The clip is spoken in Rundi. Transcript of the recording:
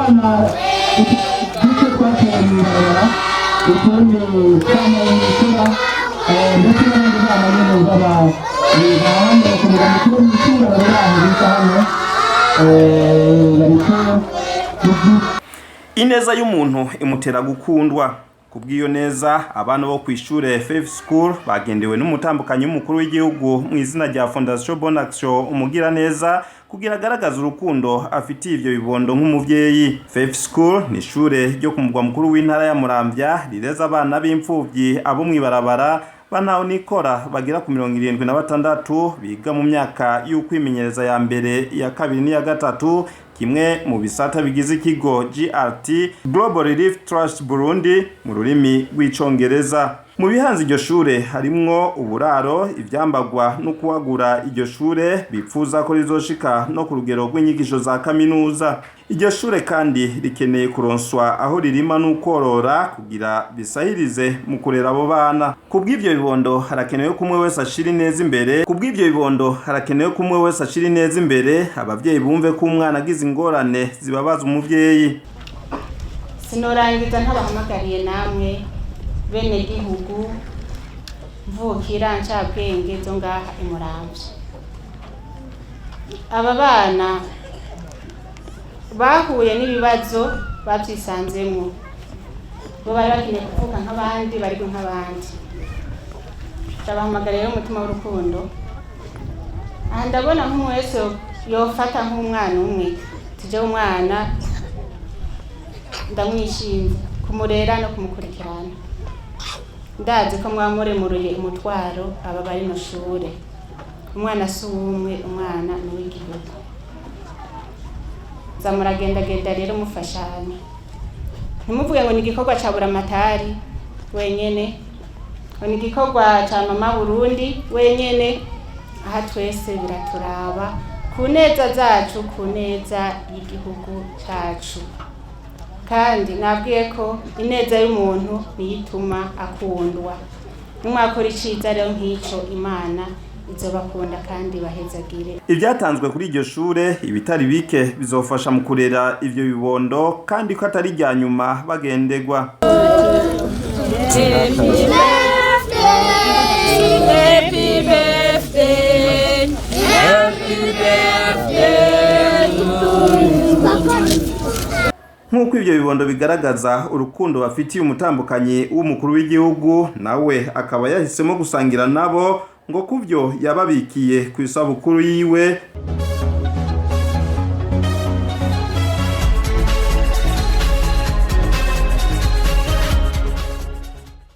Utwana duke twatowe mw'ibarabara, utundi twamaye mw'isura, ndetse n'abandi bana nyene baba hano ku mugwa mukuru mw'icungano baho biga hano, bariko. Ineza y'umuntu imutera gukundwa. Kubw'iyo neza, abana bo kw'ishure Faith School bagendewe n'umutambukanyi w'umukuru w'igihugu mu izina rya Fondation Bonne Action Umugiraneza, kugira agaragaze urukundo afitiye ivyo bibondo nk'umuvyeyi. Faith School ni ishure ryo ku mugwa mukuru w'intara ya Muramvya rireza abana b'imfuvyi, abo mw'ibarabara, bantaho nikora bagera ku 76, biga mu myaka y'ukwimenyereza ya mbere, iya kabiri n'iya gatatu, kimwe mu bisata bigize ikigo GRT, Global Relief Trust Burundi mu rurimi rw'Icongereza. Mu bihanze iryo shure harimwo uburaro, ivyambagwa no kuwagura iryo shure, bipfuza ko rizoshika no ku rugero rw'inyigisho za kaminuza. Iryo shure kandi rikeneye kuronswa aho ririma n'ukworora kugira bisahirize mu kurera abo bana. Kubw'ivyo bibondo harakenewe ko umwe wese ashira ineza imbere. Kubw'ivyo bibondo harakenewe ko umwe wese ashira ineza imbere. Abavyeyi bumve ko umwana agize ingorane zibabaza umuvyeyi. Sinorangiza ntabahamagariye namwe bene gihugu mvukira ncabwenge zo ngaha imuramvya. Aba bana bahuye n'ibibazo babyisanzemwo, bo bari bakeneye kuvuka nk'abandi, barigwe nk'abandi. Ndabahamagariye rero umutima w'urukundo. Aha ndabona nk'umwe wese yofata nk'umwana umwe, tuje umwana ndamwishinze kumurera no kumukurikirana. Ndazi ko mwamuremuruye umutwaro aba bari no shure. Umwana si uwumwe, umwana ni uw'igihugu. Za muragendagenda rero mufashanya, ntimuvuge ngo ni igikorwa ca Buramatari wenyene, ngo ni igikorwa ca Mama Burundi wenyene. Aha twese biraturaba, ku neza zacu, ku neza y'igihugu cacu. Kandi nabwiye ko ineza y'umuntu niyo ituma akundwa. Nimwakora iciza rero nk'ico, Imana izobakunda kandi bahezagire. Ibyatanzwe kuri iryo shure ibitari bike bizofasha mu kurera ivyo bibondo, kandi ko atari irya nyuma bagendegwa. Happy birthday, happy birthday, happy birthday to you. Nk'uko ivyo bibondo bigaragaza urukundo bafitiye umutambukanyi w'umukuru w'igihugu, nawe akaba yahisemo gusangira nabo ngo kuvyo yababikiye ku isabukuru yiwe.